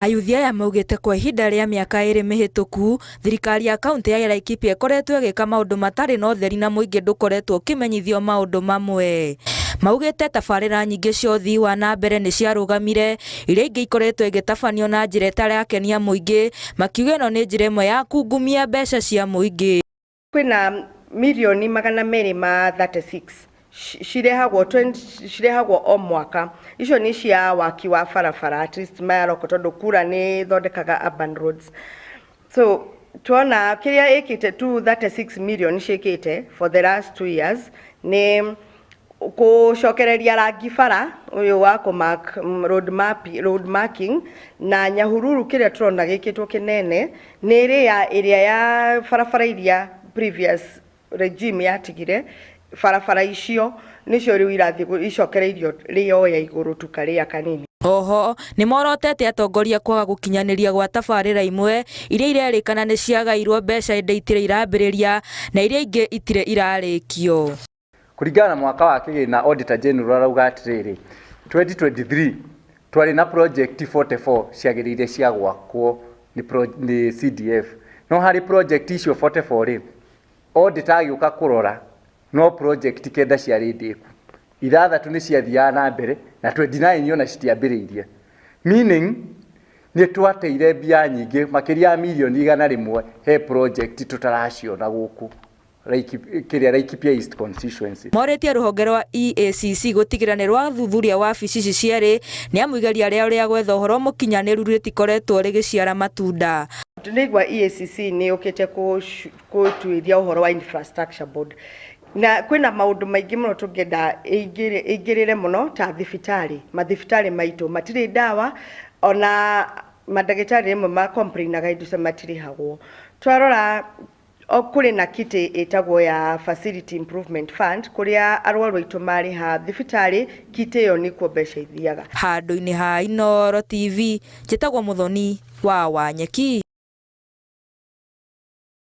Ayuthi aya maugĩte kwa ihinda rĩa mĩaka ĩrĩ mĩhĩtũku, thirikari ya kaunti ya Laikipia ĩkoretwo ĩgĩka maũndũ matarĩ na ũtheri na mũingĩ ndũkoretwo ũkĩmenyithio maũndũ mamwe. Maugĩte tabarĩra nyingĩ cia ũthii wa na mbere nĩ ciarũgamire, iria ingĩ ikoretwo igĩtabanio na njĩra ĩtarakenia mũingĩ, makiuga ĩno nĩ njĩra ĩmwe ya kungumia mbeca cia mũingĩ. Kwĩna mirioni 236 cirehagwo o mwaka. Icio nĩ cia waki wa barabara, at least maya roko, tondũ kura nĩ ĩthondekaga urban roads. So tuona kĩrĩa ĩkĩte, 236 million ciĩkĩte for the last 2 years nĩ gũcokereria rangi bara ũyũ wa kũ mark road map, road marking na Nyahururu. Kĩrĩa tũrona gĩkĩtwo kĩnene nĩ ĩrĩa ĩrĩa ya barabara iria previous regime yatigire. Barabara icio nĩcio rĩu irathiĩ icokereirio rĩoya igũrũ tu karĩa kanini. Oho nĩ morotete atongoria kwaga gũkinyanĩria gwa tabarĩra imwe iria irerĩkana nĩ ciagairwo mbeca ĩndĩ itirĩ irambĩrĩria na iria ingĩ itirĩ irarĩkio. Kũringana na mwaka wa kĩgĩna, Auditor General arauga atĩrĩrĩ, 2023 twarĩ na project 44 ciagĩrĩire cia gwakwo nĩ CDF, no harĩ project icio 44 rĩ, auditor agĩũka kũrora no project 9 ciarĩ ndĩku, 6 nĩ ciathiaga na mbere na 29 ona citiambĩrĩirie, meaning nĩ twateire mbia nyingĩ makĩria ya mirioni 100 he project tũtaraciona gũkũ kĩrĩa Laikipia East constituency. Morĩtie rũhonge rwa EACC gũtigĩrĩra nĩ rwathuthuria wabici ici cierĩ nĩ amu igeria rĩao rĩa gwetha ũhoro mũkinyanĩru rĩtikoretwo rĩgĩciara matunda. Ndĩraigua EACC nĩ yũkĩte gũtuĩria ũhoro wa infrastructure board, na kwĩna maũndũ maingĩ mũno tũngĩenda ĩingĩrĩre mũno ta thibitarĩ. Mathibitarĩ maitũ matirĩ ndawa, ona mandagĩtarĩ rĩmwe ma complainaga indo icio matirĩhagwo. Twarora o kũrĩ na kitty ĩtagwo ya facility improvement fund, kũrĩa arwaru aitũ marĩha thibitarĩ, kitty ĩyo nĩkuo mbeca ithiaga. Handũ-inĩ ha Inooro TV, njĩtagwo Mũthoni wa Wanyeki.